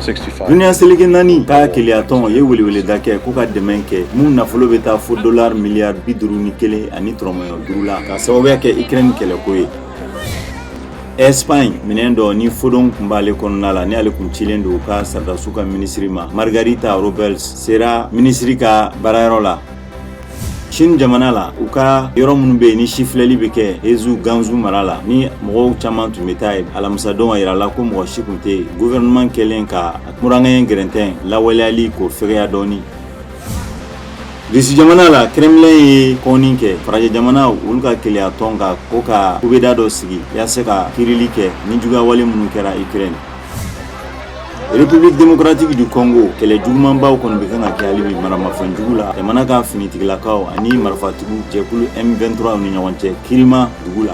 65. Duniya seleke naani ka keleyatɔn ye weleweleda kɛ k'u ka dɛmɛ kɛ mun nafolo bɛ taa fo dolari miliyari 51.5 la, ka sababuya kɛ Ukraine kɛlɛko ye. Espagne, minɛn dɔ ni fodon tun b'ale kɔnɔna la, ni ale kun cilen don u ka sardasiw ka minisiri ma, Margarita Robles, sera minisiri ka baarayɔrɔ la. Chine jamana la, u ka yɔrɔ minnu bɛ yen ni sifilɛli bɛ kɛ Hezou Ganzu mara la, ni mɔgɔw caman tun bɛ taa yen, alamisadon a yirala ko mɔgɔ si tun tɛ yen, gouvernement kɛlen ka muraŋɛɲɛ gɛrɛntɛn lawaleyali k'o fɛgɛya dɔɔni. Rusi jamana la, Kremlin ye kɔnni kɛ farajɛ jamana olu ka keleyatɔn ka ko ka kubeda dɔ sigi yaasa ka kiirili kɛ ni juguyawale minnu kɛra Ukraine. République démocratique du Congo, kɛlɛ jugumanbaw kɔni bɛ kan ka kɛ hali bi maramafɛn jugu la, jamana ka finitigilakaw ani marifatigiw jɛkulu M23 ni ɲɔgɔn cɛ Kirima dugu la.